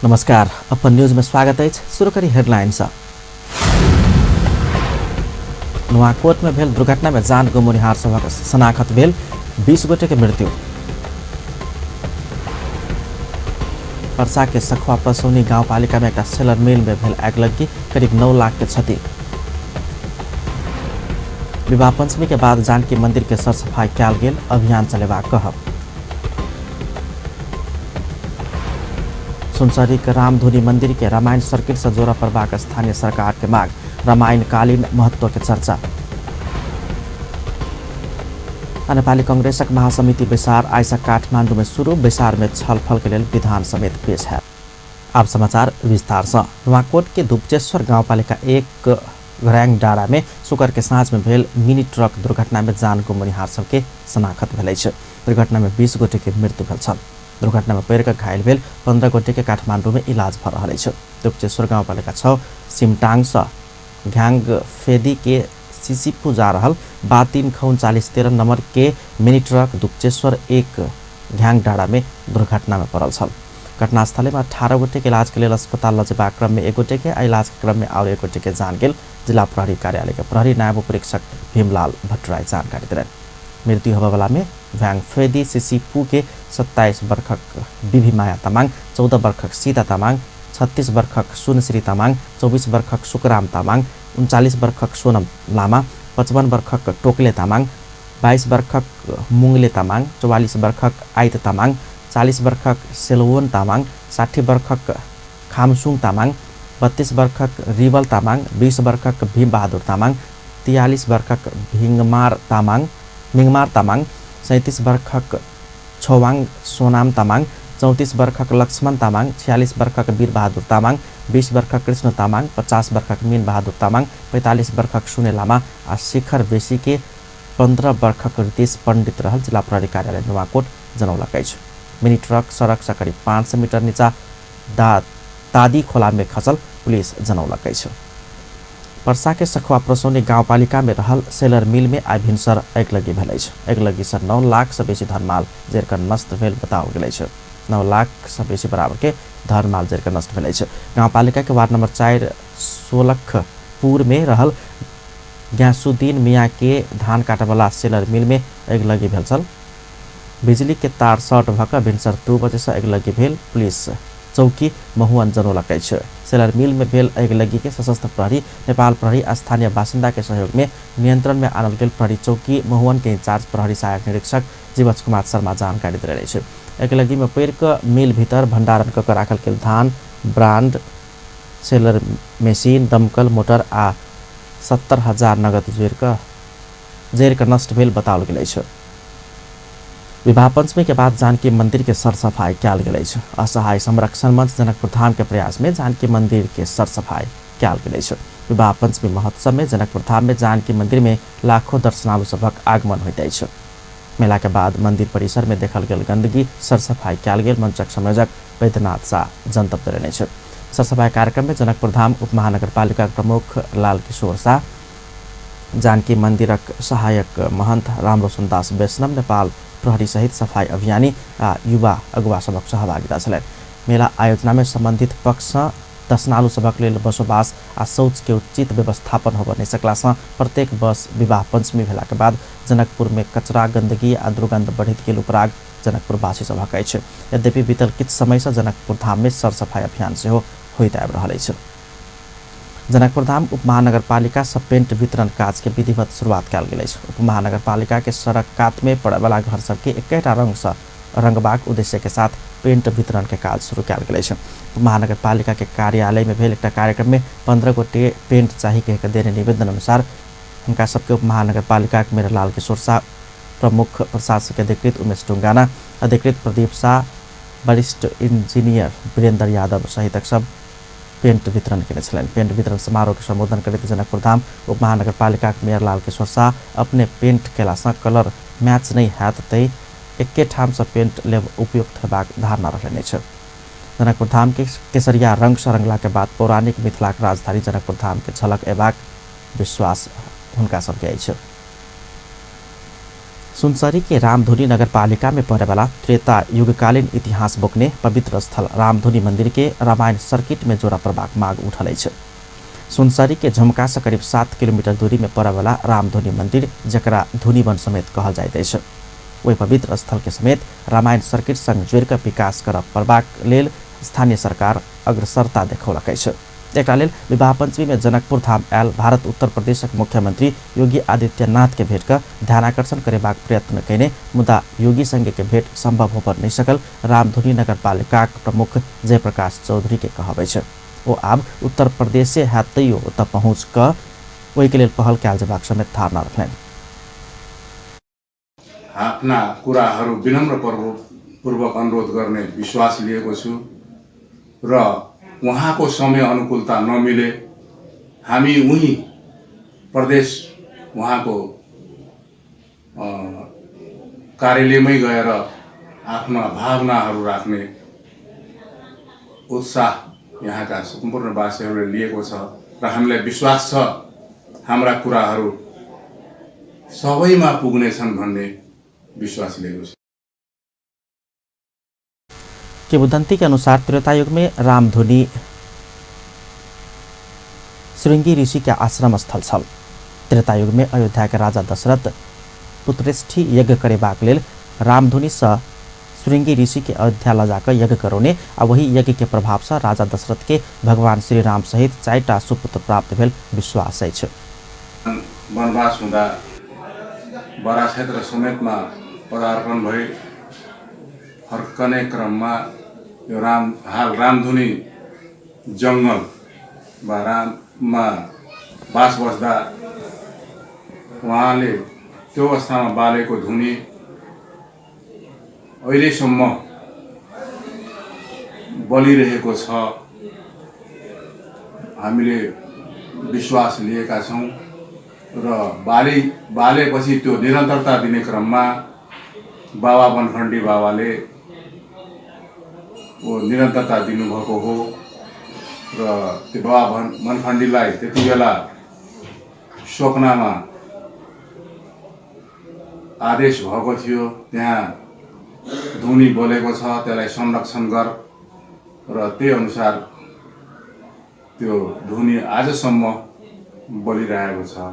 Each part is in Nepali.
नमस्कार, अपन न्यूज में स्वागत है। शुरू करी हेडलाइंस। नुवाकोट में भेल दुर्घटना में जान गुमुनिहार सभक शनाखत भेल, 20 गोटे के मृत्यु। पर्सा के सखुआ पसौनी गाउँपालिका में एक सेलर मिल में भेल आगलगी, करीब 9 लाख के क्षति। विवाह पंचमी के बाद जानकी मंदिर के सरसफाई कैल गेल, अभियान चलेबा कहब। सुनसरी के रामधुनी मंदिर के रामायण सर्किट से जोड़ा पड़बाक स्थानीय सरकार के मांग, रामायणकालीन महत्व के चर्चा। नेपाली कांग्रेसक महासमिति बैसार आइसा काठमांडू में शुरू, बैसार में छलफल के लिए विधान समेत पेश है। अब समाचार विस्तार से। नुवाकोट के दुपचेश्वर गाउँपालिका 1 घराङ डाँडा में शुक्र के साँझ में भेल मिनी ट्रक दुर्घटना में जान गुमुनिहार सबके शनाखत भेल छ। दुर्घटना में 20 गोटे के मृत्यु भेल छ। दुर्घटना में पैर घायल भेल 15 गोटे के काठमांडू में इलाज भ रहा है। दुपचेश्वर गाउँपालिका 6 सिमटाङ घ्याङ फेदी के सिसिपू जा रहल 33913 नंबर के मिनी ट्रक दुपचेश्वर 1 घ्याङ डाँडा में दुर्घटना में पड़ल छल। घटनास्थल में 18 गोटे के इलाज के लिए अस्पताल लजेबा क्रम में 1 गोटे के, इलाज के क्रम में और 1 गोटे के जान गेल। जिला प्रहरी कार्यालय के प्रहरी नायब उपरीक्षक भीमलाल भट्टराई जानकारी दिले। मृत्यु होबा में भ्याङ फेदी सिसिपू के 27 वर्षक बिभी माया तामाङ, 14 वर्षक सीता तामाङ, 36 वर्षक सुनश्री तामाङ, 24 वर्षक सुकराम तामाङ, 39 वर्षक सोनम लामा, 55 वर्षक टोकले तामाङ, 22 वर्षक मुङले तामाङ, 44 वर्षक आइत तामाङ, 40 वर्षक सेलवोन तामाङ, 60 वर्षक खामसुङ तामाङ, 32 वर्षक रिवल तामाङ, 20 वर्षक भीमबहादुर तामाङ, 43 वर्षक मिङमार तामाङ, 37 वर्षक छोवाङ सोनाम तामाङ, 34 वर्षक लक्ष्मण तामाङ, 46 वर्षक वीरबहादुर तामाङ, 20 वर्षक कृष्ण तामाङ, 50 वर्षक मीन बहादुर तामाङ, 45 वर्षक सुने लामा आ शिखर बेसी के 15 वर्षक रितेश पण्डित रहल। जिला प्रहरी कार्यालय नुवाकोट जनौलकै छ। मिनी ट्रक सड़क से करीब 500 मीटर नीचा तादी खोला में खसल, पुलिस जनौलकै छ। पर्सा के सखुआ प्रसौनी गाउँपालिका में रहल सेलर मिल में आइ भिनसर आगलगी भेल छ। आगलगी से 9 लाख से बेसी धनमाल जरिकर नष्ट भेल बताओल गेल छ। 9 लाख से बेसी बराबर के धनमाल जरिकर नष्ट भेल छ। गाउँपालिका के वार्ड नंबर 4 सोलखपुर में रहल ग्यासुद्दीन मियाँ के धान काटवाला सेलर मिल में आगलगी भेल छल। बिजली के तार शॉर्ट भक भिनसर 2 बजे से आगलगी भेल, पुलिस चौकी महुवन जनौलकै छ। सेलर मिल में भेल आगलगी के सशस्त्र प्रहरी, नेपाल प्रहरी, स्थानीय बासिंदा के सहयोग में नियंत्रण में आनल गेल। प्रहरी चौकी महुवन के इंचार्ज प्रहरी सहायक निरीक्षक जीवज कुमार शर्मा जानकारी दिले छ। आगलगी में पैर मिल भीतर भंडारण कर राखल गेल धान, ब्रांड, सेलर मेसिन, दमकल मोटर आ 70,000 नगद जरिकर नष्ट भेल बताओल गेल छ। विवाह पंचमी के बाद जानकी मंदिर के सरसफाई कैल गेल छ। असहाय संरक्षण मंच जनकपुर धाम के प्रयास में जानकी मंदिर के सरसफाई कैल गेल छ। विवाह पंचमी महोत्सव में जनकपुर धाम में जानकी मंदिर में लाखों दर्शनालु सबक आगमन होइत छ। मेला के बाद मंदिर परिसर में देखल गेल गंदगी सरसफाई कैल गेल, मंचक संयोजक वैद्यनाथ शाह जनतब देने छ। सरसफाई कार्यक्रम में जनकपुर धाम उपमहानगरपालिका प्रमुख लाल किशोर शाह, जानकी मंदिरक सहायक महंत रामरोशन दास वैष्णव, नेपाल प्रहरी सहित सफाई अभियानी आ युवा अगुवा सबक सहभागिता छलै। मेला आयोजना में संबंधित पक्ष दर्शनालु सबक लेल बसोबास आ शौच के उचित व्यवस्थापन होबऽ नै सकला सँ प्रत्येक वर्ष विवाह पंचमी भेला के बाद जनकपुर में कचरा, गंदगी आ दुर्गंध बढ़ित गेल उपराग जनकपुरवासी सबक अछि। यद्यपि बीतल किछु समय से जनकपुर धाम में सरसफाई अभियान सेहो होइत आबि रहल अछि। जनकपुर धाम उपमहानगरपालिका से पेंट वितरण काज के विधिवत शुरुआत कैल गेल अछि। उपमहानगरपालिका के सड़क कात में पड़े वाला घर सबके एकेटा रंग से रंगबाक उद्देश्य के साथ पेंट वितरण के काज शुरू कैल गेल अछि। उपमहानगरपालिका के कार्यालय में भेल एकटा कार्यक्रम में 15 गोटे पेंट चाही कह के देने निवेदन अनुसार हुनका सबके उपमहानगरपालिका के मेरा लाल किशोर शाह, प्रमुख प्रशासक अधिकृत उमेश टुंगाना, अधिकृत प्रदीप शाह, वरिष्ठ इंजीनियर वीरेंद्र यादव सहित सब पेंट वितरण के छलन। पेंट वितरण समारोह के संबोधन करते जनकपुर धाम उपमहानगरपालिका के मेयर लाल किशोर शाह अपने पेंट केला से कलर मैच नहीं हैत तै एके ठाम से पेंट लेब उपयुक्त हेबाक धारणा रहने छ। जनकपुर धाम के केसरिया रंग से रंगला के बाद पौराणिक मिथिला के राजधानी जनकपुर धाम के झलक एबाक विश्वास हुनका सबके अछि। सुनसरी के रामधुनी नगरपालिका में पड़े वाला त्रेता युगकालीन इतिहास बोक्ने पवित्र स्थल रामधुनी मंदिर के रामायण सर्किट में जोड़ा प्रभाग माग उठल छ। सुनसरी के झुमका से करीब 7 किलोमीटर दूरी में पड़े वाला रामधुनी मंदिर जकरा धुनीवन समेत कहल जाइत छ। वही पवित्र स्थल के समेत रामायण सर्किट संग जोड़ कर विकास करब प्रभाग लेल स्थानीय सरकार अग्रसरता देखौलकै छ। एकरा लेल विवाह पंचमी में जनकपुर धाम आयल भारत उत्तर प्रदेशक मुख्यमंत्री योगी आदित्यनाथ के भेट कर ध्यानाकर्षण करेबाक प्रयत्न कैने मुदा योगी संगे के भेट संभव हो पर नहीं सकल रामधुनी नगरपालिका प्रमुख जयप्रकाश चौधरी के कहबै छ। वो आब उत्तर प्रदेश से हातैयो उत पहुँच क वही के लेल पहल कैल जबाक समेत धारणा रखलेन। आफ्ना कुराहरू विनम्र पूर्वक अनुरोध गर्ने विश्वास लिएको छु र उहाँको समय अनुकूलता नमिले हामी उही प्रदेश उहाँको कार्यालयमै गएर आफ्ना भावनाहरू राख्ने उत्साह यहाँका सम्पूर्ण वासीहरूले लिएको छ र हामीलाई विश्वास छ हाम्रा कुराहरू सबैमा पुग्नेछन् भन्ने विश्वास लिएको छ। किंवदंती के अनुसार त्रेतायुग में रामधुनी श्रृंगी ऋषि के आश्रम स्थल छल। त्रेतायुग में अयोध्या के राजा दशरथ पुत्रेष्ठी यज्ञ करेबाक लेल रामधुनी से श्रृंगी ऋषि के अयोध्या लजाकर यज्ञ करौने आ वही यज्ञ के प्रभाव से राजा दशरथ के भगवान श्री राम सहित 4टा सुपुत्र प्राप्त भेल विश्वास है। वनवास हुँदा बरा क्षेत्र समेतमा पदार्पण भई फर्कने क्रममा यो हाल रामधुनी जङ्गल वा राममा बास बस्दा उहाँले त्यो अवस्थामा बालेको धुनी अहिलेसम्म बलिरहेको छ। हामीले विश्वास लिएका छौँ र बालेपछि त्यो निरन्तरता दिने क्रममा बाबा वनखण्डी बाबाले वो निरन्तरता दिनुभएको हो र त्यो बाबा वनखण्डीलाई त्यति बेला स्वप्नमा आदेश भएको थियो त्यहाँ धुनी बोलेको छ त्यसलाई संरक्षण गर र त्यही अनुसार त्यो धुनी आजसम्म बोलिरहेको छ।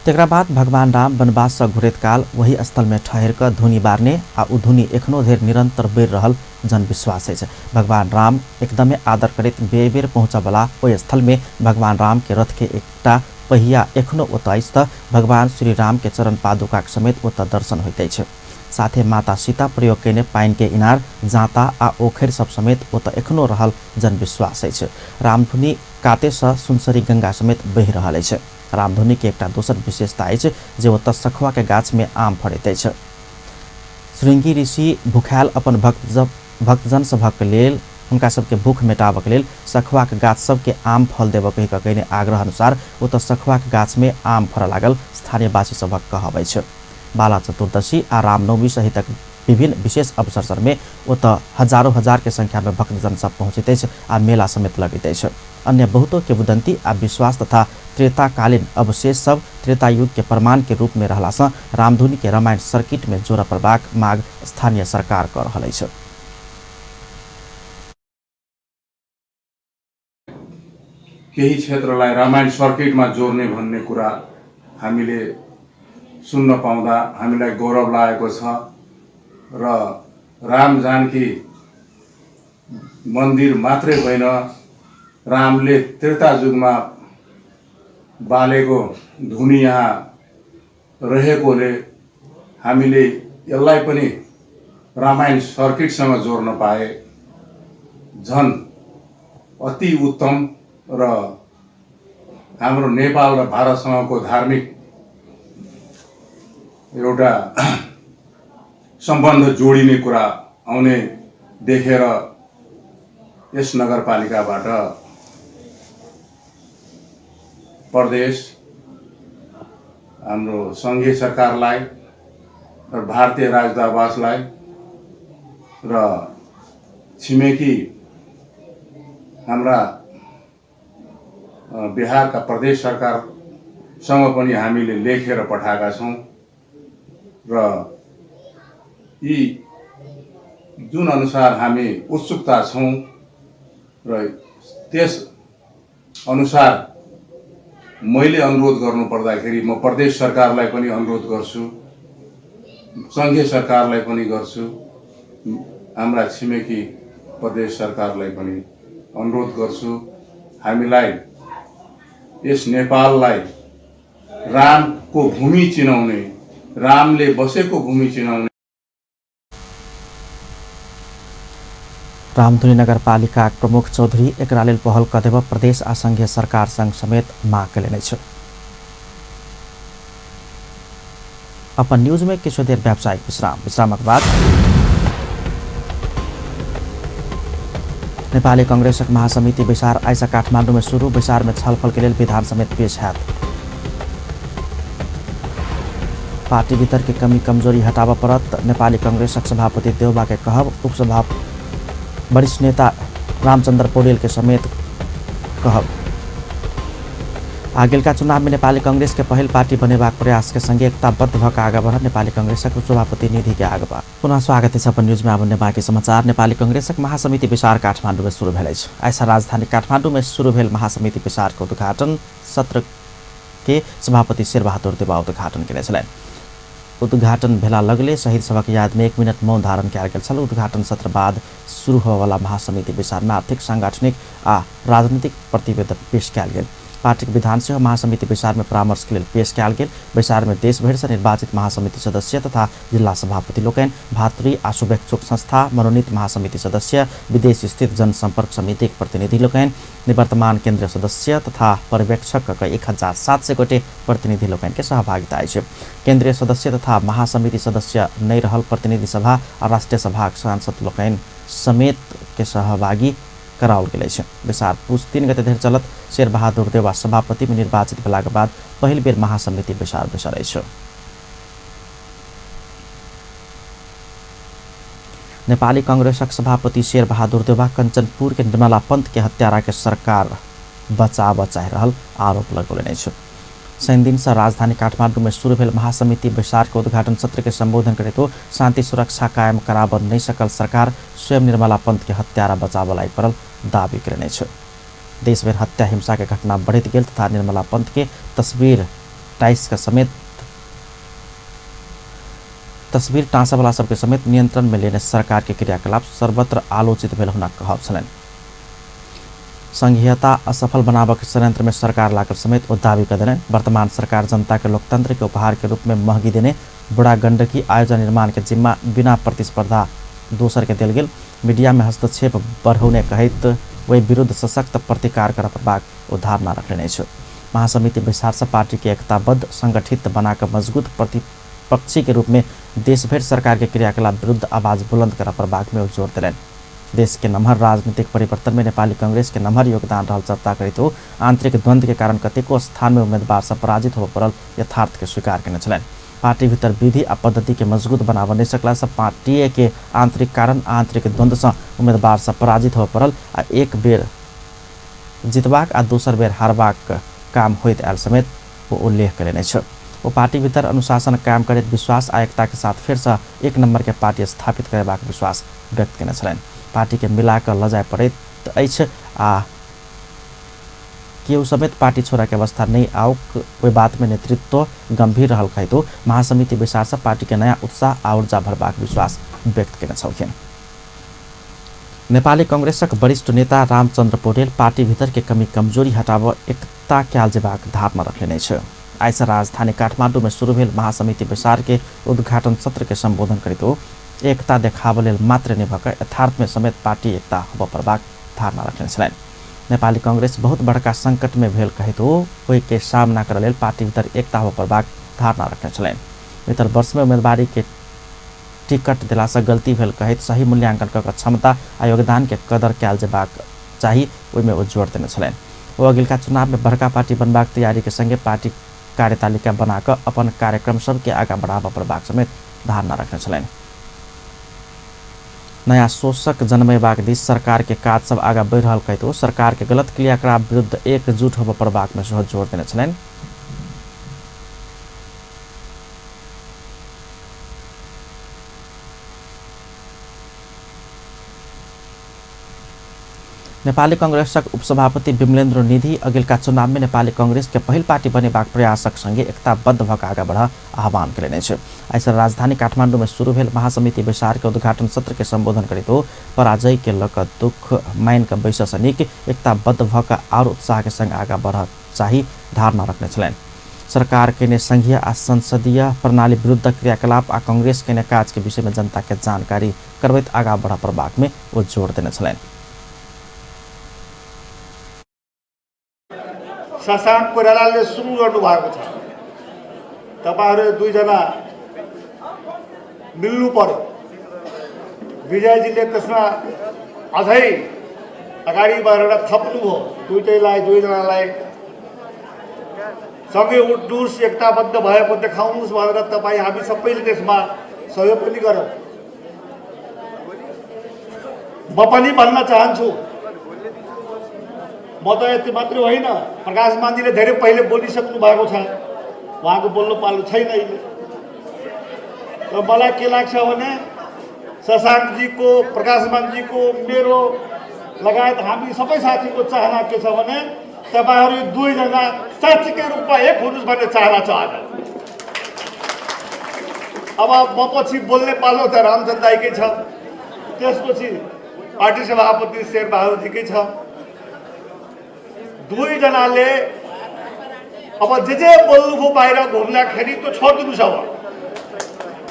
तेकरा बाद भगवान राम वनवास से घुरेत काल वही स्थल में ठहर कर धुनी बारने आ उ धुनी एखनो धेर निरंतर बेर रहल जनविश्वास है। भगवान राम एकदमै आदर करैत बेर बेर पहुँचबला ओहि स्थल में भगवान राम के रथ के एकटा पहिया एखनो ओतऽ अछि तऽ भगवान श्री राम के चरण पादुका समेत ओतऽ दर्शन होइत अछि। साथे माता सीता प्रयोग कैने पाइन के इनार जाँता आ ओखर सब समेत ओतऽ एखनो रहल जनविश्वास अछि। रामधुनी काते से सुनसरी गंगा समेत बहि रहल अछि। रामधुनी के एकटा दोसर विशेषता अछि जे ओतऽ सखुआ के गाछ में आम फड़ैत अछि। श्रृंगी ऋषि भूखायल अपन भक्तजन सभक लेल हुनका सबके भूख मेटाबऽ के लेल सखुआ के गाछ सबके आम फल देबऽ के कहने आग्रह अनुसार ओतऽ सखुआ के गाछ में आम फरऽ लागल स्थानीय वासी सभक कहब अछि। बाला चतुर्दशी आ रामनवमी सहित विभिन्न विशेष अवसर सब में ओतऽ हजारों हजार के संख्या में भक्तजन सब पहुँचैत अछि आ मेला समेत लगैत अछि। अन्य बहुतो किंवदंती आ विश्वास तथा त्रेताकालीन अवशेष सब त्रेता युग के प्रमाण के रूप में रहला से रामधुनी के रामायण सर्किट में जोड़ प्रभाग माग स्थानीय सरकार कर रहल अछि। केही क्षेत्रलाई रामायण सर्किटमा जोड्ने भन्ने कुरा हामीले सुन्न पाउँदा हामीलाई गौरव लागेको छ र राम जानकी मन्दिर मात्रै होइन रामले त्रेता युगमा बालेको धुनी यहाँ रहेकोले हामीले यसलाई पनि रामायण सर्किटसँग जोड्न पाए झन् अति उत्तम र हाम्रो नेपाल र भारतसँगको धार्मिक एउटा सम्बन्ध जोडिने कुरा आउने देखेर यस नगरपालिकाबाट प्रदेश हाम्रो संघीय सरकारलाई र भारतीय राजदूतावासलाई र छिमेकी हाम्रा बिहारका प्रदेश सरकार सँग पनि हामीले लेखेर पठाएका छौँ र यी जुन अनुसार हामी उत्सुकता छौँ र त्यस अनुसार मैले अनुरोध गर्नु पर्दाखेरि म प्रदेश सरकारलाई पनि अनुरोध गर्छु, सङ्घीय सरकारलाई पनि गर्छु, हाम्रा छिमेकी प्रदेश सरकारलाई पनि अनुरोध गर्छु, हामीलाई यस नेपाललाई रामको भूमि चिनाउने, रामले बसेको भूमि चिनाउने। रामधुनी नगरपालिका प्रमुख चौधरी एकरालिल पहल कदेव प्रदेश आ सङ्घीय सरकारसँग समेत माग करेने छ। अपन न्यूज में किछु देर व्यावसायिक विश्रामक बाद नेपाली कांग्रेसक महासमिति विचार आइज काठमाडौँ में शुरू, विचार में छलफल के लिए विधान समेत पेश हैत। पार्टी भीतर की कमी कमजोरी हटावा परत नेपाली कांग्रेसक सभापति देउबा के कहब, उपसभा वरिष्ठ नेता रामचंद्र पौडेल के समेत कहब। आगेलका चुनाव में नेपाली कांग्रेस के पहल पार्टी बनेबाक प्रयास के संगे एकताबद्ध भक आगे बढ़ नेपाली कांग्रेसक सभापति निधि के आगे बा। पुनः स्वागत है अपन न्यूज में। अब बाँकी समाचार। नेपाली कांग्रेसक महासमिति विचार काठमाडौँ में शुरू भेल। ऐसा राजधानी काठमाडौँ में शुरू भेल महासमिति विचार के उद्घाटन सत्र के सभापति शेरबहादुर देउवा उद्घाटन करें। उद्घाटन भेला लगले शहीद सभा याद में 1 मिनट मौन धारण किया गया। उद्घाटन सत्र बाद शुरू होने महासमिति विचार में आर्थिक, सांगठनिक आ राजनीतिक प्रतिवेदन पेश किया गया। पार्टी विधान सभा महासमिति विचार में परामर्श के लिए पेश किया गया। विचार में देशभर से निर्वाचित महासमिति सदस्य तथा जिला सभापति लोकन, भातृ आ शुभेच्छुक संस्था, मनोनीत महासमिति सदस्य, विदेश स्थित जनसंपर्क समिति के प्रतिनिधि लोकन, निवर्तमान केंद्रीय सदस्य तथा पर्यवेक्षक 1700 गोटे प्रतिनिधि लोकन के सहभागिता है। केंद्रीय सदस्य तथा महासमिति सदस्य नहीं रहल प्रतिनिधि सभा और राष्ट्रीय सभा सांसद लोकन समेत के सहभागी कराओल गेल छै। विचार पुस 3 गते धरि चलत। शेरबहादुर देउवा सभापति में निर्वाचित भेला के बाद पहिल बेर महासमिति विचार बैसल अछि। नेपाली कांग्रेसक सभापति शेरबहादुर देउवा कंचनपुर के निर्मला पंत के हत्यारा के सरकार बचाव चाहि रहल आरोप लगौलनि छ। शनि दिन से राजधानी काठमाडौँ में शुरू भेल महासमिति विचार के उद्घाटन सत्र के संबोधन करते शांति सुरक्षा कायम कराब नहीं सकल सरकार स्वयं निर्मला पंत के हत्यारा बचावलाई परल दावी करने छ। देशभर हत्या हिंसा के घटना बढ़त गेल तथा निर्मला पंत के तस्वीर टाँसावाला सबके समेत नियंत्रण में लेने सरकार के क्रियाकलाप सर्वत्र आलोचित भेल होना कहब छलनि। संघीयता असफल बनावक षड्यंत्र में सरकार लागल समेत वो दावी कर देने। वर्तमान सरकार जनता के लोकतंत्र के उपहार के रूप में महगी देने बड़ा गंडकी आयोजन निर्माण के जिम्मा बिना प्रतिस्पर्धा दोसर के दिल गेल। मीडिया में हस्तक्षेप बढ़ौने कहित वही विरुद्ध सशक्त प्रतिकार कर प्रभाग उधारना रखने छ। महासमिति विचार से पार्टी के एकताबद्ध संगठित बनाकर मजबूत प्रतिपक्षी के रूप में देशभर सरकार के क्रियाकलाप विरुद्ध आवाज बुलंद कर प्रभाग में जोर दिलन। देश के नम्हर राजनीतिक परिवर्तन में नेपाली कांग्रेस के नम्हर योगदान रहल चर्चा करित आंतरिक द्वंद्व के कारण कतेको स्थान में उम्मीदवार सब पराजित हो पड़ल यथार्थ के स्वीकार करने छलन। पार्टी भीतर विधि आ पद्धति के मजबूत बनाव नहीं सकला से पार्टी के आंतरिक कारण आंतरिक द्वंद्व से उम्मीदवार सब पराजित हो पड़ल आ एक बेर जितबाक आ दोसर बेर हारबाक काम होइत आयल समेत वो उल्लेख करेने छ। वो पार्टी भीतर अनुशासन कायम करैत विश्वास आ एकता के साथ फिर से 1 नंबर के पार्टी स्थापित करेबाक विश्वास व्यक्त करने छलन। पार्टी के मिलाकर लजाय पड़ैत अछि आ केहू समेत पार्टी छोड़ा के अवस्था नहीं आओ कोई बात में नेतृत्व गंभीर रहल कहितो महासमिति विचार से पार्टी के नया उत्साह आ ऊर्जा भरबाक विश्वास व्यक्त करने छलखिन। नेपाली कांग्रेसक वरिष्ठ नेता रामचंद्र पौडेल पार्टी भीतर के कमी कमजोरी हटाव एकता क्याल जेबाक धारणा रखने छ। आइज राजधानी काठमाडौँ में शुरू भेल महासमिति विचार के उद्घाटन सत्र के संबोधन करितो एकता देखाव लेल मात्र नहीं भक यथार्थ में समेत पार्टी एकता होब परबाक धारणा रखने छलनि। नेपाली कांग्रेस बहुत बड़का संकट में भेल कहितो ओहि के सामना कर लेल पार्टी भीतर एकता होब परबाक धारणा रखने छलनि। भीतर वर्ष में उम्मीदवारी के टिकट दिला से गलती भेल कहित सही मूल्यांकन कर क्षमता आ योगदान के कदर कयल जेबाक चाही ओहिमे ओ जोर देने छलनि। वो अगिलका चुनाव में बड़का पार्टी बनबाक तैयारी के संगे पार्टी कार्यतालिका बनाकर अपन कार्यक्रम सबके आगा बढ़ावा परबाक समेत धारणा रखने छलनि। नया शोषक जन्मेबाक दिस सरकार के काज सब आगा बढ़ रहल कहितो सरकार के गलत क्रियाकलाप विरुद्ध एकजुट होब परबाक में सेहो जोर देने छलनि। नेपाली कांग्रेसक उपसभापति विमलेन्द्र निधि अघिल्का चुनावमा नेपाली कांग्रेस के पहिल पार्टी बनेबाक प्रयासक सँगै एकताबद्ध भएका आगा बढ़ आह्वान करेने छ। आज राजधानी काठमाडौँ में शुरू भेल महासमिति बैसार के उद्घाटन सत्र के संबोधन करित पराजय के लक दुख माइन का बैसा सनिक एकताबद्ध भएका और उत्साह के संग आगा बढ़ चाही धारणा रखने छलैन। सरकार के ने संघीय आ संसदीय प्रणाली विरुद्ध क्रियाकलाप आ कांग्रेस के ने काज के विषय में जनता के जानकारी करबैत आगा बढ़ प्रभाग में वो जोड़ देने छलैन। शशाङ्क कोइरालाले सुरु गर्नुभएको छ। तपाईहरु दुईजना मिल्नु पर्यो। विजयजीले त्यसमा अझै अगाडि बढेर थप्नुभयो। दुईजनालाई सँगै उठ्नुहोस्, एकताबद्ध भएको देखाउनुहोस् भनेर तपाईँ हामी सबैले त्यसमा सहयोग पनि गरौँ। म पनि भन्न चाहन्छु, म त यति मात्रै होइन, प्रकाश मानजीले धेरै पहिले बोलिसक्नु भएको छ, उहाँको बोल्नु पालो छैन अहिले। र मलाई के लाग्छ भने शशाङ्कजीको, प्रकाश मानजीको, मेरो लगायत हामी सबै साथीको चाहना के छ भने तपाईहरु दुईजना साँच्चीकै रूपमा एक हुनुहोस् भन्ने चाहना छ आज। अब म पछि बोल्ने पालो त रामचन्द्र दाइकै छ, त्यसपछि पार्टी सभापति शेरबहादुरजीकै छ। दुईजनाले अब जे बोल्नुभयो बाहिर घुम्दाखेरि त्यो छोडिदिनुहोस्। अब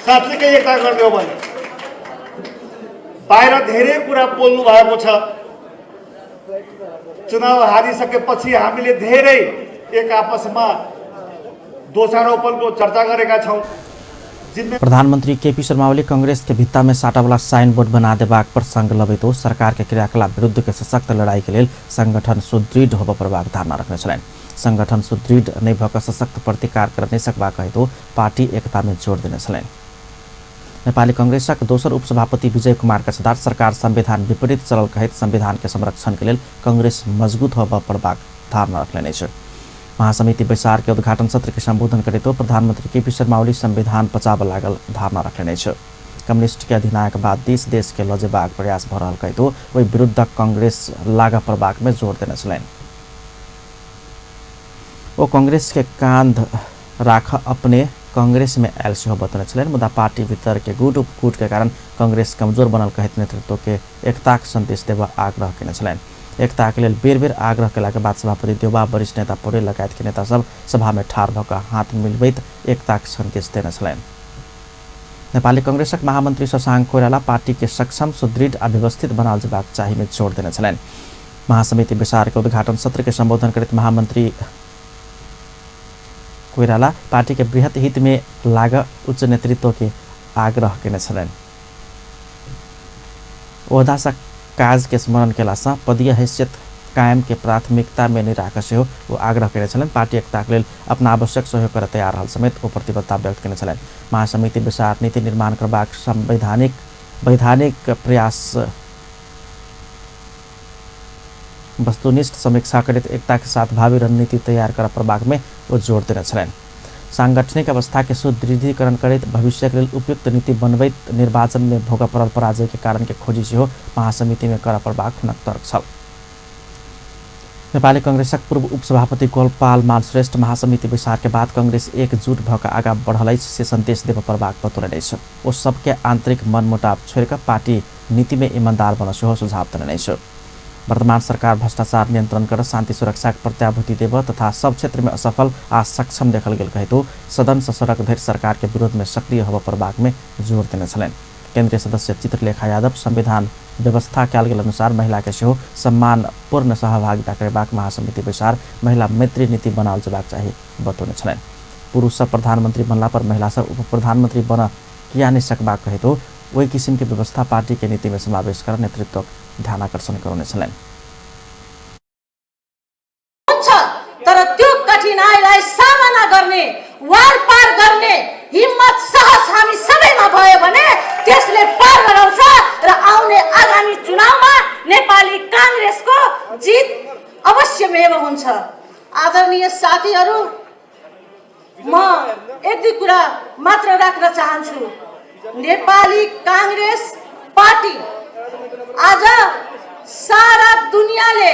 साँच्चीकै एकता गर्ने हो भने बाहिर धेरै कुरा बोल्नु भएको छ। चुनाव हारिसकेपछि हामीले धेरै एक आपसमा दोषारोपणको चर्चा गरेका छौं। प्रधानमंत्री केपी शर्मा ओली कांग्रेस के भित्ता में साटा वाला साइन बोर्ड बना देबाक प्रसंग लबैतो सरकार के क्रियाकलाप विरुद्ध के सशक्त लड़ाई के लिए संगठन सुदृढ़ होब प्रभाव धारणा रखने छलैन। संगठन सुदृढ़ नहीं भएका सशक्त प्रतिकार करने सकबा कहितो पार्टी एकता में जोड़ देने छलैन। नेपाली कांग्रेसक दोसर उपसभापति विजय कुमार कछदार सरकार संविधान विपरीत चलल कहित संविधान के संरक्षण के लिए कांग्रेस मजबूत होब प्रभाव धारणा रखने छ। महासमिति बैसार के उद्घाटन सत्र के संबोधन करे तो प्रधानमंत्री केपी शर्मा ओली संविधान बचाव लागल धारणा रखने छ। कम्युनिस्ट के अधिनायक बाद देश के लजेबाग प्रयास भ रहल कहितो वही विरुद्ध कांग्रेस लागा प्रभाग में जोड़ देने छलैन। वो कांग्रेस के कांध राख अपने कांग्रेस में आयल सेहो बतौने छलैन। मुदा पार्टी भीतर के गुट उपकूट के कारण कांग्रेस कमजोर बनल कहित नेतृत्व के एकता संदेश देव आग्रह केने छलैन। एकता के लिए बेर बेर आग्रह केला के बाद सभापति देउबा वरिष्ठ नेता पौडेल लगायत के नेता सब सभा में ठार भएका हाथ मिलबैत एकता के संदेश देने छलैन। नेपाली कांग्रेसक महामंत्री शशाङ्क कोइराला पार्टी के सक्षम सुदृढ़ आ व्यवस्थित बनाल जेबाक चाही में जोड़ देने छलैन। महासमिति बैसार के उद्घाटन सत्र के संबोधन करते महामंत्री कोइराला पार्टी के बृहत हित में लाग उच्च नेतृत्व के आग्रह केने छलैन। ओहदा सा काज के स्मरण केला सा पदीय हैसियत कायम के प्राथमिकता में नहीं राख से हो वो आग्रह करे छलैन। पार्टी एकता के लिए अपना आवश्यक सहयोग कर तैयार रहल समेत वो प्रतिबद्धता व्यक्त केने छलैन। महासमिति बैसार नीति निर्माण करबाक वैधानिक प्रयास वस्तुनिष्ठ समीक्षा करित एकता के साथ भावी रणनीति तैयार कर प्रभाग में वो जोड़ देने छलैन। सांगठनिक अवस्था के सुदृढ़ीकरण करित भविष्य के लिए उपयुक्त नीति बनबैत निर्वाचन में भोगा पड़ल पराजय के कारण के खोजी से हो महासमिति में कर प्रभाग हुनक तर्क छ। नेपाली कांग्रेसक पूर्व उपसभापति गोपाल मान श्रेष्ठ महासमिति बैसार के बाद कांग्रेस एकजुट भएका आगा बढ़लै से संदेश देव प्रभाग बतौले छ। वो सबके आंतरिक मनमुटाव छोड़कर पार्टी नीति में ईमानदार बन से हो सुझाव देने छ। वर्तमान सरकार भ्रष्टाचार नियंत्रण कर शांति सुरक्षा प्रत्याभूति देव तथा सब क्षेत्र में असफल आ सक्षम देखल गेल कहितो सदन सड़क धरि सरकार के विरोध में सक्रिय होब प्रभाग में जोड़ देने छलैन। केंद्रीय सदस्य चित्रलेखा यादव संविधान व्यवस्था कयल गेल अनुसार महिला के सेहो सम्मानपूर्ण सहभागिता करबाक महासमिति बैसार महिला मैत्री नीति बनाल जेबाक चाही बतौने छलैन। पुरुष सब प्रधानमंत्री बनला पर महिला सब उप प्रधानमंत्री बन किया नहीं सकबाक कहितो वही किसिम की व्यवस्था पार्टी के नीति में समावेश कर नेतृत्व ध्यान आकर्षण गराउने छलैन। तर त्यो कठिनाइलाई सामना गर्ने वार पार गर्ने हिम्मत साहस हामी सबैमा भयो भने त्यसले पार गराउँछ र आउने आगामी चुनावमा नेपाली कांग्रेसको जित अवश्यमेव हुन्छ। आदरणीय साथीहरू, म एक दुई कुरा मात्र राख्न चाहन्छु। नेपाली कांग्रेस पार्टी आज सारा दुनियाँले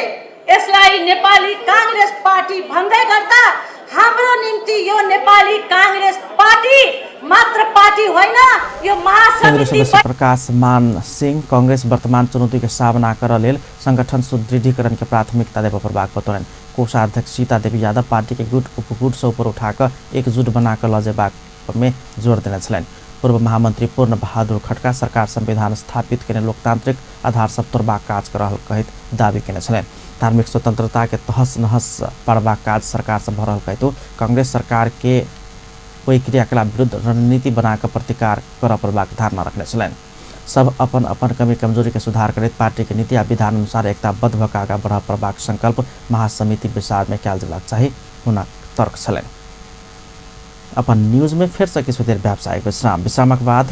यसलाई नेपाली कांग्रेस पार्टी भन्दै गर्दा हाम्रो निम्ति यो नेपाली कांग्रेस पार्टी मात्र पार्टी होइन, यो केन्द्रीय महासमिति सदस्य प्रकाश मान सिंह कांग्रेस वर्तमान चुनौती के सामना कर लेल संगठन सुदृढ़ीकरण के प्राथमिकता देव प्रभाग बतौलन। कोषाध्यक्ष सीता देवी यादव पार्टी के गुट उपगुट से ऊपर उठाकर एकजुट बनाकर लजेबाग में जोर देने छलन। पूर्व महामंत्री पूर्ण बहादुर खड्का सरकार संविधान स्थापित करने लोकतांत्रिक आधार सब तोड़बाक काज कर रहल कहित दावी केने छलन। धार्मिक स्वतंत्रता के तहस नहस पड़बाक काज सरकार से भर रहल कहित कांग्रेस सरकार के कोई क्रियाकलाप विरुद्ध रणनीति बनाकर प्रतिकार कर पड़बाक धारणा रखने छलन। सब अपन अपन कमी कमजोरी के सुधार करते पार्टी के नीति आ विधान अनुसार एकताबद्ध भक आगा बढ़ पड़बाक संकल्प महासमिति विषाद में क्या जलाक चाहिए हुना तर्क छलन। अपन न्यूज में फिर से किछु देर व्यावसायिक विश्रामक बाद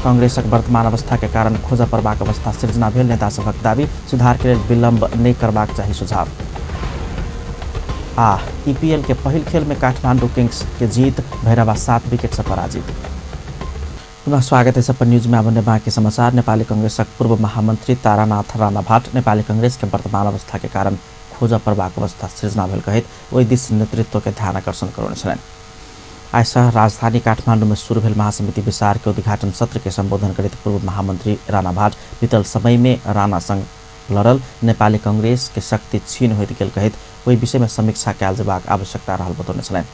कांग्रेसक वर्तमान अवस्था के कारण खोजा पड़बाक अवस्था सृजना भेल नेता सभक दावी सुधार के लिए विलंब नहीं करबाक चाहिए सुझाव। ईपीएल के पहल खेल में काठमांडू किंग्स के जीत भैरवा 7 विकेट से पराजित। पुनः स्वागत है अपन न्यूज में। अब बाँकी समाचार। नेपाली कांग्रेसक पूर्व महामंत्री तारानाथ राणाभाट नेपाली कांग्रेस के वर्तमान अवस्था के कारण खोजा पड़बाक अवस्था सृजना भेल कहित ओहि दिस नेतृत्व के ध्यान आकर्षण करौने छलनि। आज राजधानी काठमांडू में शुरू भेल महासमिति विचार के उद्घाटन सत्र के संबोधन करते पूर्व महामंत्री राणाभाट बीतल समय में राणा संग लड़ल नेपाली कांग्रेस के शक्ति छीन होइत गेल कहित वही विषय में समीक्षा कयल जेबाक आवश्यकता रहल बतौने छलनि।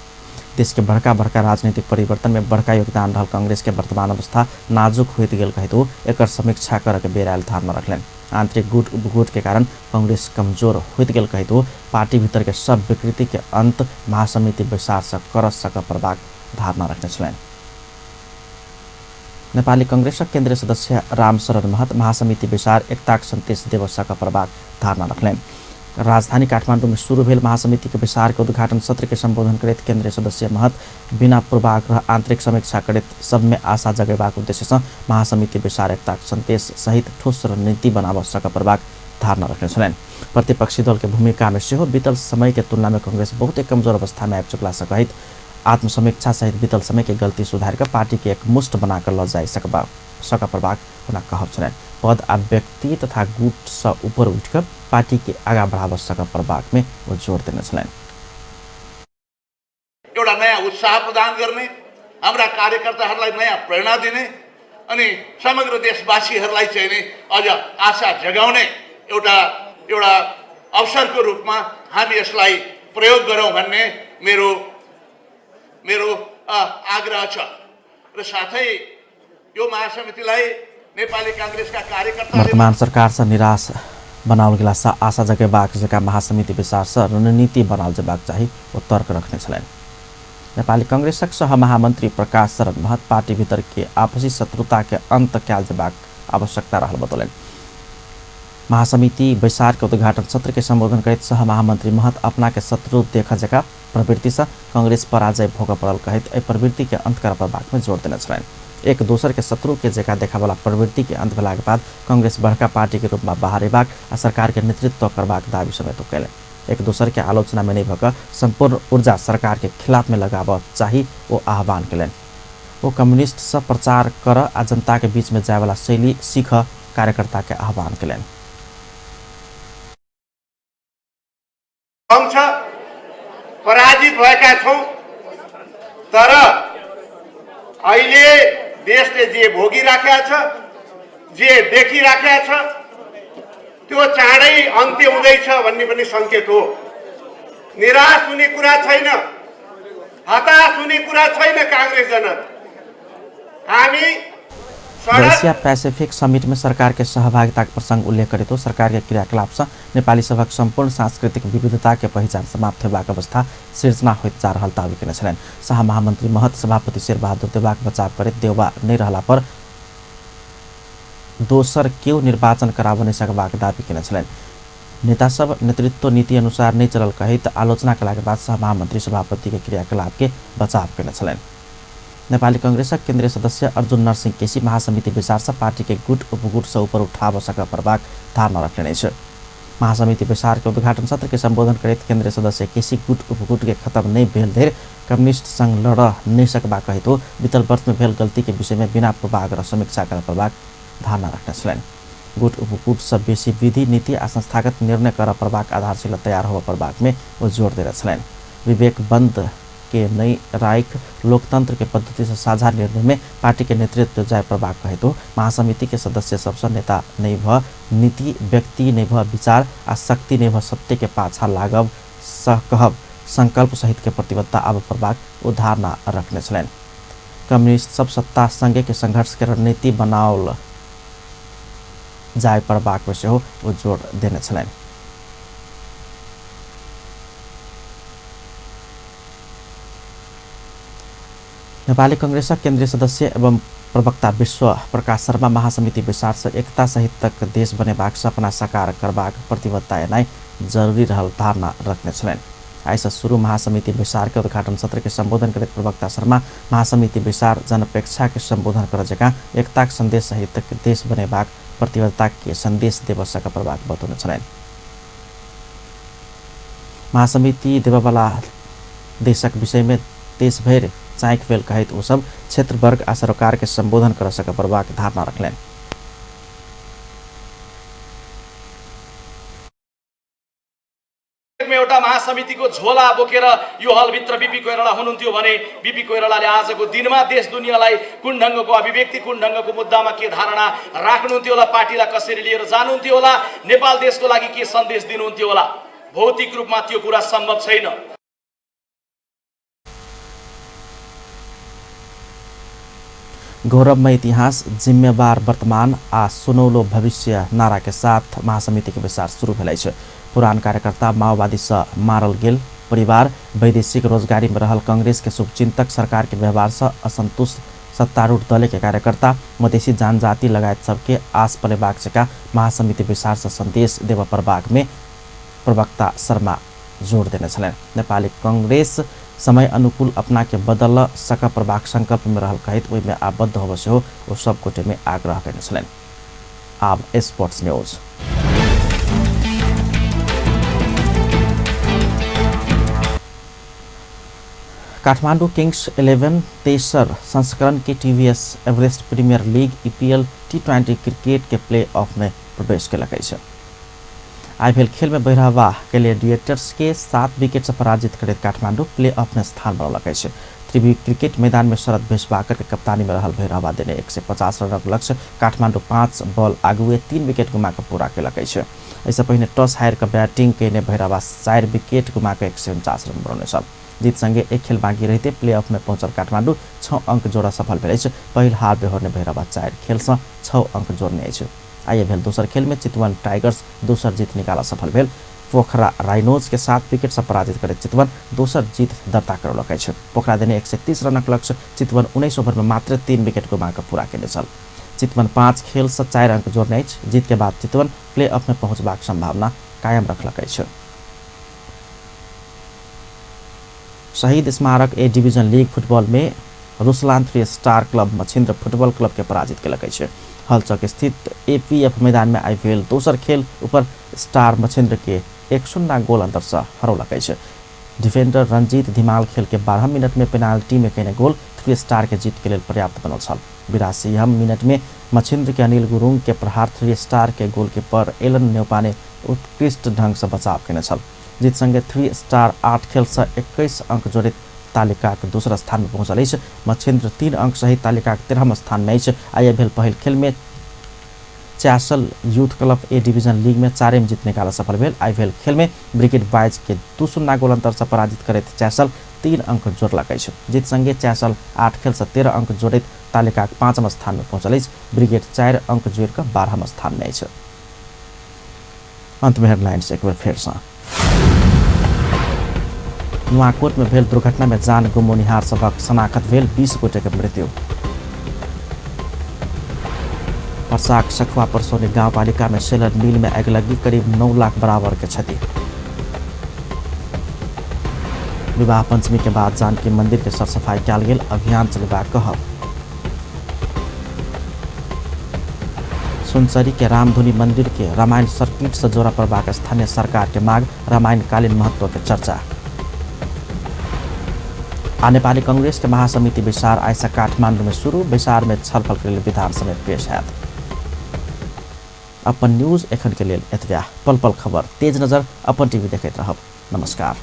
देश के बड़का बड़का राजनीतिक परिवर्तन में बड़का योगदान रहल कांग्रेस के वर्तमान अवस्था नाजुक होइत गेल कहित एकर समीक्षा कर के बेर आयल धारणा रखलनि। आंतरिक गुट उपगुट के कारण कांग्रेस कमजोर होइत गेल कहित पार्टी भीतर के सब विकृति के अंत महासमिति विचार से कर सक पड़बाक धारणा रखने छलनि। नेपाली कांग्रेसक केन्द्रीय सदस्य रामशरण महत महासमिति विचार एकताक सन्देश देव सक पड़बाक धारणा रखलनि। राजधानी काठमांडू में शुरू भेल महासमिति के विचार के उद्घाटन सत्र के संबोधन करते केन्द्रीय सदस्य महत बिना पूर्वाग्रह आंतरिक समीक्षा करते सब में आशा जगेबाक उद्देश्य से महासमिति विचार एकता संदेश सहित ठोस रणनीति बनाव सक पड़बाक धारणा रखने छलनि। प्रतिपक्षी दल के भूमिका में सेहो बीतल समय के तुलना में कांग्रेस बहुत एक कमजोर अवस्था में आबि चुकला सहित आत्मसमीक्षा सहित बीतल समय के गलती सुधार कर पार्टी के एक मुष्ट बनाकर ल जाय सक पड़बाक हुना कहब छलनि। पद आ व्यक्ति तथा गुट से ऊपर उठकर पार्टी के आगा बढ़ाव सक पड़बाक में वो जोर देने छलनि। एउटा नयाँ उत्साह प्रदान गर्ने, हाम्रा कार्यकर्ताहरूलाई नयाँ प्रेरणा दिने अनि समग्र देशवासीहरूलाई चाहिँ नि अझ आशा जगाउने एउटा अवसरको रूपमा हामी यसलाई प्रयोग गरौँ भन्ने मेरो आग्रह छ। र साथै यो महासमितिलाई नेपाली कांग्रेसका कार्यकर्ता वर्तमान सरकार से निराश बनावल गेला सा आशा जगेबाक जका महासमिति विचार से रणनीति बनाल जेबाक चाहिए वो तर्क रखने छलनि। नेपाली कांग्रेसक सह महामंत्री प्रकाश शरण महत पार्टी भीतर के आपसी शत्रुता के अंत कयल जेबाक आवश्यकता रहल बतौलनि। महासमिति विचार के उद्घाटन सत्र के संबोधन करते सह महामंत्री महत अपना के शत्रु देख जका प्रवृत्ति से कांग्रेस पराजय भोग पड़ल कहित एहि प्रवृत्ति के अंत करबाक में जोर देने छलनि। एक दोसर के शत्रु के जगह देखा वाला प्रवृत्ति के अंत भेला के बाद कांग्रेस बड़का पार्टी के रूप में बाहर एबाक आ सरकार के नेतृत्व करबाक दावी समेत कैले। एक दोसर के आलोचना में नहीं भक संपूर्ण ऊर्जा सरकार के खिलाफ में लगाव चाहिए वो आह्वान कैलन। वो कम्युनिस्ट से प्रचार कर आ जनता के बीच में जाए वाला शैली सीख कार्यकर्ता के आह्वान कैलन। हम पराजित भएका छौं, तर अहिले देशले जे भोगिराखेका छ, जे देखिराखेका छ त्यो चाँडै अन्त्य हुँदैछ भन्ने पनि संकेत हो। निराश हुने कुरा छैन, हताश हुने कुरा छैन। कांग्रेस जनता हामी एशिया पैसिफिक समिट में सरकार के सहभागिता के प्रसंग उल्लेख करे तो सरकार के क्रियाकलाप से नेपाली सभक संपूर्ण सांस्कृतिक विविधता के पहचान समाप्त होबाक अवस्था सृजना होइत जा रहल दावी केने छलनि। सह महामंत्री महत सभापति शेरबहादुर देवाक बचाव करैत देउबा नहीं रहला पर दोसर केउ निर्वाचन कराब नहीं सकबाक दावी केने छलनि। नेता सब नेतृत्व नीति अनुसार नहीं चलल कहित आलोचना कला के बाद सह महामंत्री सभापति के क्रियाकलाप के बचाव केने छलनि। नेपाली कांग्रेसक केन्द्रीय सदस्य अर्जुन नरसिंह केसी महासमिति विचार से पार्टी के गुट उपगुट से ऊपर उठाव सक पड़बाक धारणा रखने छ। महासमिति विचार के उद्घाटन सत्र के संबोधन करते केन्द्रीय सदस्य केसी गुट उपगुट के खत्म नहीं भेल धैर कम्युनिस्ट संग लड़ नहीं सकबा कहित बीतल वर्ष में भेल गलती के विषय में बिना पूर्वाग्रह समीक्षा कर पड़बाक धारणा रखने छलनि। गुट उपकूट सब बेसी विधि नीति आ संस्थागत निर्णय कर प्रभाग आधारशिला तैयार हुआ प्रभाग में वो जोड़ दे रहे विवेक बंद के नई राइक लोकतंत्र के पद्धति से साझा निर्णय में पार्टी के नेतृत्व जाय प्रभाग कहे तो महासमिति के सदस्य सबसे नेता नहीं भ नीति व्यक्ति नहीं भ विचार आ शक्ति नहीं भ सत्य के पाछा लागब कहब संकल्प सहित के प्रतिबद्धता अब प्रभाग उधारना रखने छलेन कम्युनिस्ट सब सत्ता संगे के संघर्ष के रणनीति बनाओल जाय प्रभाग में से हो वो जोड़ देने छलेन नेपाली कांग्रेसका केन्द्रीय सदस्य एवं प्रवक्ता विश्व प्रकाश शर्मा महासमिति विचार से एकता सहित देश बनेबाक सपना साकार करबाक प्रतिबद्धता नै जरूरी रहल धारणा रखने छलेन आइस शुरू महासमिति विचार के उद्घाटन सत्र के संबोधन करते प्रवक्ता शर्मा महासमिति विचार जनअपेक्षा के संबोधन कर जगह एकता संदेश सहित देश बनेबाक प्रतिबद्धता के संदेश देवसका प्रभाग बताउन छलेन महासमिति देववाला देशक विषय में देशभर चाइक फेल कहित वो सब क्षेत्र वर्ग आ सरकार के संबोधन कर सक प्रभाग धारणा रखलेन एउटा महासमितिको झोला बोकेर यो हलभित्र बिपी कोइराला हुनुहुन्थ्यो भने बिपी कोइरालाले आजको दिनमा देश दुनियाँलाई कुन ढङ्गको अभिव्यक्ति कुन ढङ्गको मुद्दामा के धारणा राख्नुहुन्थ्यो होला पार्टीलाई कसरी लिएर जानुहुन्थ्यो होला नेपाल देशको लागि के सन्देश दिनुहुन्थ्यो होला भौतिक रूपमा त्यो कुरा सम्भव छैन गौरवमय इतिहास जिम्मेवार वर्तमान आ सुनौलो भविष्य नारा के साथ महासमिति के विचार शुरू भेलै छ पुरान कार्यकर्ता माओवादी से मारल गेल परिवार वैदेशिक रोजगारी में रहल कांग्रेस के शुभचिंतक सरकार के व्यवहार से असंतुष्ट सत्तारूढ़ दल के कार्यकर्ता मधेसी जनजाति लगायत सबके आस पलेबाक का महासमिति विचार से संदेश देव प्रभाग में प्रवक्ता शर्मा जोड़ देने छलेन नेपाली कांग्रेस समय अनुकूल अपना के बदल सका प्रभाग संकल्प में रहल कहित ओहि में आबद्ध होबे से हो वो सब कोटे में आग्रह करने छलेन अब स्पोर्ट्स न्यूज काठमाडौँ किंग्स 11 तेसर संस्करण के TVS Everest premier league EPL T20 cricket के प्ले ऑफ में प्रवेश के लगे आईपीएल खेल में बहिरहवा ग्लैडिएटर्स के 7 विकेट से पराजित कर काठमाडौँ प्ले ऑफ में स्थान बनौल त्रिवी क्रिकेट मैदान में शरद भेषवाकर के कप्तानी में रहल बहिरहवा देने 150 रन लक्ष्य काठमाडौँ 5 बॉल आगुए 3 विकेट गुमा पूरा के ऐसे पहले टॉस हायर का बैटिंग के बहिरहवा 4 विकेट गुमा 149 रन बनाने जीत संगे एक खेल बाँकी रहते प्ले ऑफ में पहुंचल काठमाडौँ 6 अंक जोड़ा सफल भेल पहिल हार बेहोर्ने बहिरहवा 4 खेल से 6 अंक जोड़ने आइए भेल दोसर खेल में चितवन टाइगर्स दोसर जीत निकाला सफल भेल पोखरा राइनोज के 7 विकेट से पराजित करे चितवन दोसर जीत दर्ता करौलक पोखरा देने 130 रनक लक्ष्य चितवन 19 ओवर में मात्र 3 विकेट गुमा पूरा केने छल चितवन 5 खेल से 4 अंक जोड़ने जीत के बाद चितवन प्ले ऑफ में पहुंचबाक संभावना कायम रखलक शहीद स्मारक ए डिवीजन लीग फुटबॉल में Ruslaan 3 star club Machhindra football club के पराजित के हलचक स्थित एपीएफ मैदान में आईपीएल दोसर खेल ऊपर स्टार मछिन्द्र के 1-0 गोल अंतर से हरौलक डिफेंडर रंजीत धिमाल खेल के 12 मिनट में पेनाल्टी में कने गोल 3 स्टार के जीत के लिए पर्याप्त बनल छल 82 मिनट में मछिन्द्र के अनिल गुरुङ के प्रहार 3 स्टार के गोलकीपर एलन न्यौपा ने उत्कृष्ट ढंग से बचाव केने छल जीत संगे 3 स्टार 8 खेल से 21 अंक जोड़ित तालिका के दूसरा स्थान में पहुंचल मछिन्द्र 3 अंक सहित तालिका के 13वां स्थान में आइए भेल पहल खेल में Chyasal youth club A division league में 4 में जीत निकाला सफल भेल आईपीएल खेल में ब्रिगेड बॉयज के 2-0 गोल अंतर से पराजित करे च्यासल 3 अंक जोड़लक जीत संगे च्यासल 8 खेल से 13 अंक जोड़ित तालिका के 5वां स्थान में पहुंचल ब्रिगेड 4 अंक जोड़ कर 12वां स्थान में अंत में हेडलाइंस एक बार फिर से नुवाकोट में भेल दुर्घटना में जान गुमोनिहार सबक शनाखत भेल 20 गोटे के मृत्यु पर्साक सखुआ परसौनी गाउँपालिका में सेलर मिल में आग लगी करीब 9 लाख बराबर के क्षति विवाह पंचमी के बाद जानकी मंदिर के सरसफाई कयल गेल अभियान चलेबाक कहब सुनसरी के रामधुनी मंदिर के रामायण सर्किट से जोड़ा पड़बाक स्थानीय सरकार के मांग रामायणकालीन महत्व के चर्चा नेपाली कांग्रेस के महासमिति विचार आइसा काठमाडौँ में शुरू विचार में छलफल के लिए विधान समेत पेश है अपन न्यूज एखन के लेल एतबा। पल पल खबर तेज नजर अपन टीवी देखैत रहब। नमस्कार।